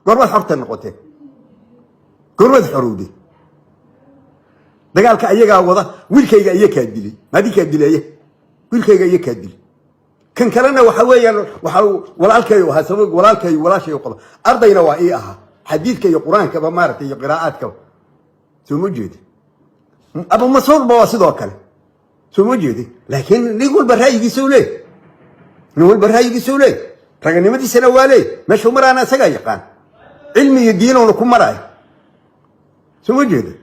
Goormaad xorta noqoteen? Goormaad xorowdeen? Dagaalka ayagaa wada. Wiilkayga iyakaa dilay, maadinkaa dilaya? Wiilkayga iyakaa dilay. Kan kalena waxa weeyaan, waxa walaalkay ahaa, sabab walaalkay walaashay qaba, ardayna waa ii ahaa, xadiidka iyo Qur-aankaba maaragtay iyo qiraa'aadkaba. Soo ma jeedi? Abu Masuurba waa sidoo kale. Soo ma jeedi? Laakiin nin walba ra'yigiisa u leey, nin walba ra'yigiisa u leey, raganimadiisana waa leey. Meeshuu maraana isagaa yaqaan, cilmi iyo diinuuna ku maraayo. Soo ma jeedi?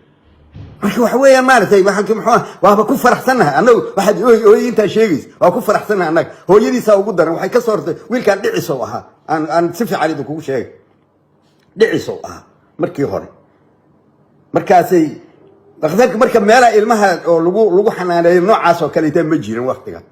Marka waxa weeyaan, maaragtay, waxaan muxuu, waaba ku faraxsannahay annagu. Waxaad ooy ooy intaa sheegaysa, waa ku faraxsannahay annaga. Hooyadiisaa ugu daran, waxay ka soo hortay wiilkaan dhicisow ahaa. Aan si fiican idinkugu sheegay, dhicisow ahaa markii hore. Markaasay dhakhtarka, marka meelaha ilmaha oo lagu xanaaneeyo noocaas oo kaleeta ma jirin waktiga.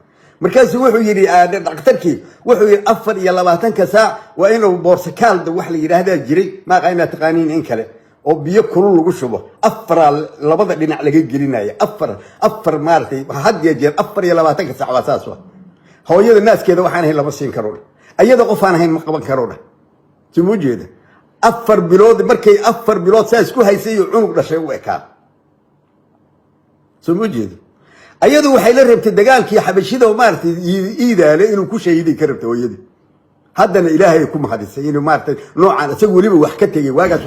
Markaasuu wuxuu yidhi dhakhtarkii, wuxuu yidhi 24-ka saac waa inuu boorsakaalda wax la yidhaahdaa jiray, maaqa inaad taqaaniin in kale, oo biyo kulul lagu shubo, afaraa labada dhinac laga gelinaya, afar afar, maaragtay, had iyo jeer 24-ka saac waa saas. Wa hooyada naaskeeda waxaan ahayn lama siin karo dheh, ayada qof aan ahayn ma qaban karo dheh. Soo jeeda? 4 bilood, markay 4 bilood saas ku haysay iyo cunug dhashay u ekaa. Soo ma jeedo? Ayadu waxay la rabtay dagaalkii Xabashida, maaragtay, Iidaale inuu ku shahiiday ka rabtay hooyadii. Haddana Ilaahay ku mahadisay inuu, maaragtay, noocan isagu weliba wax ka tegey. Waagaas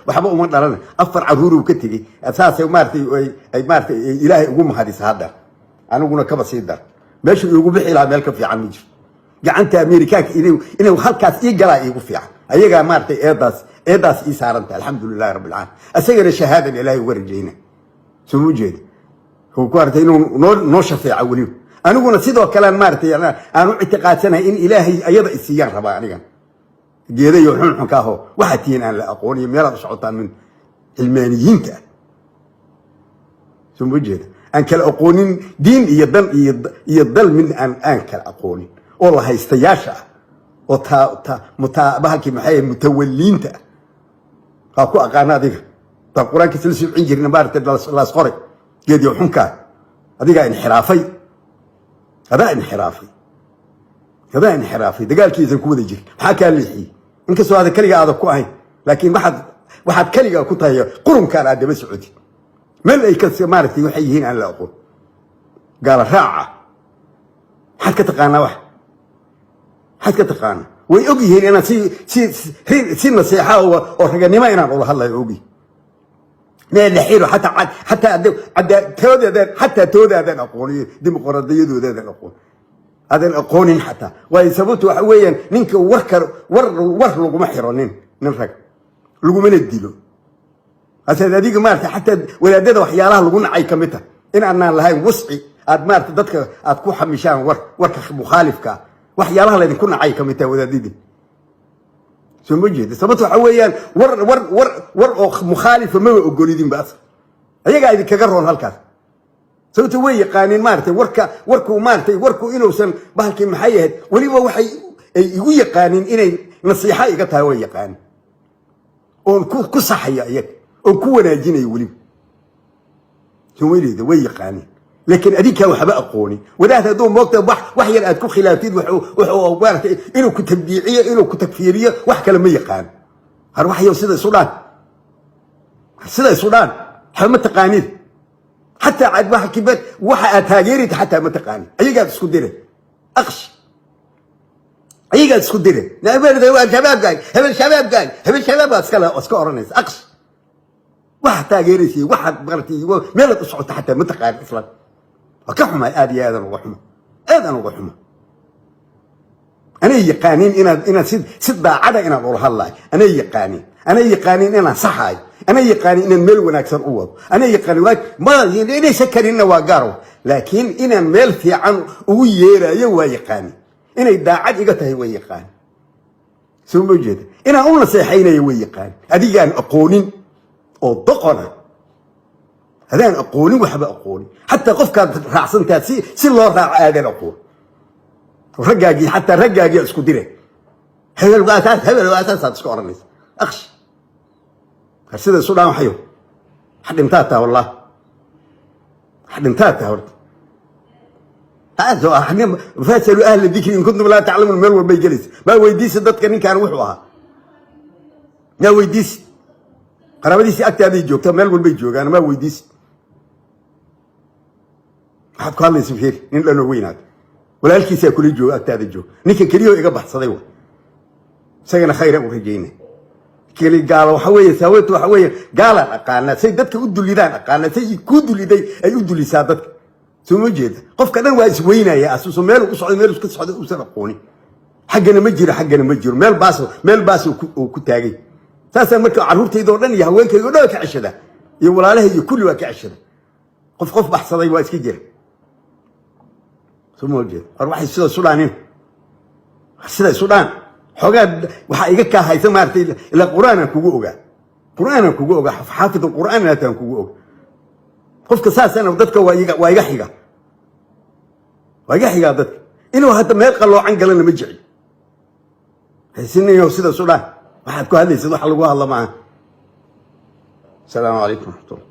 waxba uma dhalana, afar caruur uu ka tegey. Saasay, maaragtay, ay, maaragtay, Ilaahay ugu mahadisay. Hadda aniguna kaba sii dar, meeshuu iigu bixi lahaa meel ka fiican ma jirto. Gacanta Amerikaanka inuu halkaas ii galaa iigu fiican. Ayagaa, maaragtay, eedaas ii saaranta. Alxamdu lilahi rabbi alcaalamiin. Isagana shahaadan Ilaahay uga rajayna. Soo ma jeeda? Ku aragtay inuu noo shafeeca weliba. Aniguna sidoo kalean, maaragtay, aan u ictiqaadsanahay in Ilaahay ayada isiiyaan rabaa. Anigan geedayo xunxunka ahoo waxaad tihiin aan la aqoon iyo meelaad u socotaan min cilmaaniyiinta ah. Soo ma jeeda? Aan kala aqoonin diin iyo dan iyo dal mid aan kala aqoonin, oo la haystayaasha ah, oo ta ta mutaa bahalkii maxay, mutawalliinta ah. Waa ku aqaana adiga taa Qur-aankiisa la subcin jirna, maaragtay, laas qoray geediyo xunkaa. Adigaa inxiraafay, adaa inxiraafay, adaa inxiraafay. Dagaalkiisan ku wada jirin, maxaa kaa leexiyey? Inkastoo aada keliga aada ku ahayn, laakiin waxaad keligaa ku tahay qurunkaan aad daba socotid, meel ay ka, maaragtay, waxay yihiin aan la aqoon, gaala raaca. Maxaad ka taqaanaa? Wax maxaad ka taqaanaa? Way og yihiin inaan si naseexa oo raganimo inaan ula hadlayo og yihiin. Meel la xiro xataa toodaadaan, xataa toodaadaan aqooniyo, dimuqraadiyadoodaadan aqoon, aadan aqoonin xataa. Waayo, sababtu waxa weeyaan, ninka warka war laguma xiro, nin rag lagumana dilo. Haseed adiga, maarata, xataa wadaadada waxyaalaha lagu nacay ka mid tahay in aanaan lahayn wusci aad, maarata, dadka aad ku xamishaan warka mukhaalifka ah. Waxyaalaha laydinku nacay ka mid tahay wadaadadii. Soo ma jeeda? Sababta waxa weeyaan, war oo mukhaalifa maba ogolidinba asal. Ayagaa idinkaga roon halkaas. Sababta way yaqaaniin, maaratay, warku, maaratay, warku inuusan bahalkii maxay ahayd. Weliba waxay ay igu yaqaaniin inay nasiixo iga tahay way yaqaaniin, oon ku saxayo iyaga, oon ku wanaajinayo weliba. Somalida way yaqaaniin, laakiin adinkaa waxba aqoonin. Wadaad hadduu moogta wax yar aad ku khilaaftid, wuxuu, maaratay, inuu ku tabdiiciyo, inuu ku takfiiriyo, wax kale ma yaqaan. Har waxyo sida isu dhaan, sida isu dhaan, waxba ma taqaanid. Xataa waxa aad taageerida xataa ma taqaanid. Ayagaad isku dire, aqsh, ayagaad isku dire. Shabaabgaay hebel, shabaabgaay hebel, shabaab baad iska oranaysa. Aqsh, waxaad taageeraysa, waxaad, maaragtay, meelaad u socota xataa ma taqaanid islan. Waa ka xumay, aad iyo aadan uga xuma, aadan uga xuma. Anay yaqaaniin inaad si daacada inaan ula hadlayo. Anay yaqaaniin, anay yaqaaniin inaan saxaayo. Anay yaqaaniin inaan meel wanaagsan u wado. Anay yaqaaniin ma inaysan karinna waa gaaro, laakiin inaan meel fiican ugu yeerayo waa yaqaaniin. Inay daacad iga tahay way yaqaaniin. Soo ma jeeda? Inaan u naseexaynayo way yaqaaniin. Adigaan aqoonin oo doqona, adaan aqoonin, waxba aqoonin, xataa qofkaad raacsantaha si loo raaco aadan aqoon. Raggaagii, xataa raggaagii isku dire. Hebel waa taas, hebel waa taasaad iska odhanaysa. Aqsh, sida isu dhaan waxayo. Wax dhintaa taa, wallah, wax dhintaa taa horta. فاسألوا أهل الذكر إن كنتم لا تعلمون. Meel walbay gelaysa. Maa weydiisa dadka ninkaan wuxuu ahaa? Maa weydiisi? Qaraabadiisii agtaaday joogtaa, meel walbay joogaan. Maa weydiisi? Waxaad ku hadlaysa fiir, nin dhanoo weynaad, walaalkiisaa kula jooga, agtaada joog. Ninka keliyoo iga baxsaday wa, isagana khayra u rajaynay. Keli gaalo waxa weeye, saaweetu waxa weeye, gaalaan aqaanaa, say dadka u dulidaan aqaanaa, say kuu duliday ay u dulisaa dadka. Soo ma jeeda? Qofka dhan waa isweynaya, asuuso meel u socdo, meel iska socdo uusan aqoonin. Xaggana ma jiro, xaggana ma jiro, meel baas uu ku taagay. Saasaa marka carruurtayda oo dhan iyo haweenkayga o dhan waa ka ceshadaa, iyo walaalahay iyo kulli waa ka ceshada. Qof baxsaday waa iska jira. Soo ma jeeda? War waxay sida isu dhaanin, sida isu dhaan. Xoogaa waxaa iga kaa haysa, maaragtay, ilaa Qur-aanaan kugu ogaa, Qur-aanaan kugu ogaa, xaafid Qur'aan inaataan kugu oga. Qofka saasana dadka waa iga xiga, waa iga xigaa dadka. Inuu hadda meel qaloocan galana ma jecli. Haysinayo sida isu dhaan. Waxaad ku hadlaysad wax lagu hadla maaha. Asalaamu calaykum waraxmatullah.